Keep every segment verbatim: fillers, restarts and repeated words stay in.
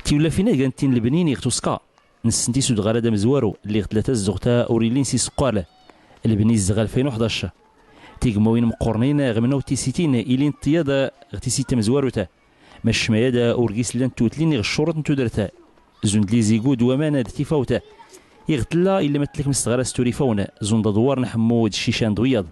Tiwlafin-a gant-in lbnin iɣ tuska. Nsnti s-udɣal ad-amzwaru lliɣ tla tazzuɣt-a ur illin s-iseqqal. Lbni izdeɣ alfayn uḥdac. Tigmawin mqqurnin ɣmnawt tisitin illin ṭṭyaḍ ɣ-tisit tamzwarut. Mac maya-d ur gis llan twtlin iɣ ccuruṭ n-tudrt. Zund lizigu d-waman d-tifawt. Iɣ tlla illa ma tlak mstɣara s-turifawn. Zund aḍwar n-ḥmmu d-ccican d-wiyaḍ.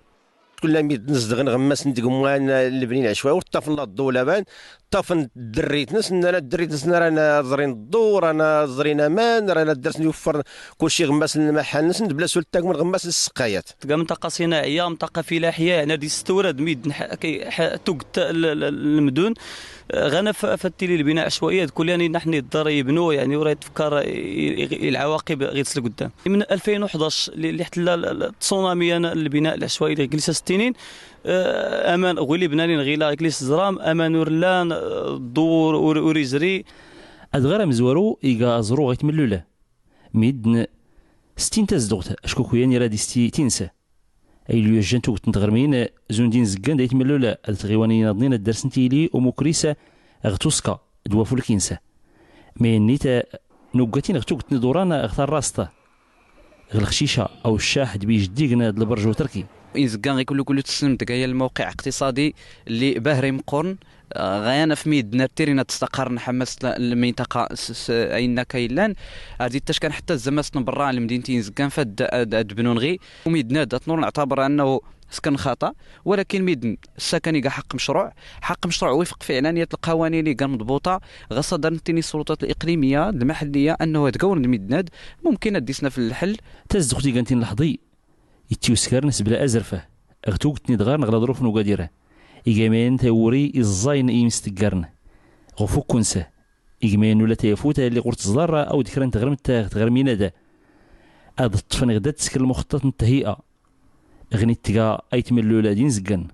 Kulla mid-nzedɣen ɣ-mmas n-tgmwan, lbnin ɛcway ur ṭṭafn la ḍḍu laman. Ṭṭafn ddrrit-nsn, nara ddrrit-nsn rana ẓrin ḍḍu, rana ẓrin aman, rana ddrsn yuffrn kulci ɣ-mmas n-lmaḥal-nsn d-bla sultagmn ɣ-mmas n-sqayat. Tga mnṭaqa sinaɛiyya, mnṭaqa filaḥiyya, yaɛni ad-istwrad mid-n tuggt l-mdun. Ɣanaf fattili lbina ɛcwaiya d-kulli yan inaḥn iḍḍar ibnu, yaɛni ur itfkkar i-lɛawaqib ɣid-s lguddam. Mn alfayn uḥdac li ḥtlla tsunami yan lbina ɛcwaiya ɣ-glis s-ttinin. Aman ɣwili bnanin ɣila ɣ-glis ẓram, aman ur llan, ḍḍu ur izri. Adɣar amzwaru iga aẓru ɣ-itmllul. Mid-n stin tazduɣt ackukuyan irad isti tins. Aylu yajjan tuggt n-tɣrmin zund inzggan d-aytmllul. Ad-tɣiwanin aḍnin ad-drsn tili umukris ɣ-tuska d-wafulk-ins. Maynit nuggatin ɣ-tuggt n-iḍuran ɣ-tarrast, ɣ-lxcica awccaḥ d-bijdign d-lbrj utrki. Inzggan ɣikullu kullu tsnm tgayya lmawqiɛ iqtiṣadi lli bahri mqqurn. Ɣayan afmid nertirin ad-tstaqarn ḥamas lminṭaqa s-s-aynnaka illan. Ad-ittackan ḥtta zzamas n-brra lmdinti inzggan fad ad-bnun ɣi. Umidnad ad-tnurn ɛtabr annahu skn xaṭa. Walakin midn ssakan iga ḥaqq mcruɛ. Ḥaqq mcruɛ wifq fiɛlan yat lqawanin igan mḍbuṭa ɣas ad-rntin sulṭat liqlimiya d-lmaḥlliya annahu ad-gawrn d-midnad. Mumkin ad-disna f-lḥll. Tazduɣt igan tin lḥḍi ittiwskarn s-bla azrf ɣ-tuggt n-idɣarn ɣ-laḍruf n-ugadir. Igamayan tawuri iẓẓayn i-imstggarn ɣ-ufukku-ns. Igmayan ula tayafut alli ɣur-tẓḍar awd kra n-tɣrmt ɣ-tɣrmin-ad. Ad-ṭṭfn ɣ-dat-tskr lmuxṭṭat n-ttahi'a ɣ-nittga aytmllul d-inzggan.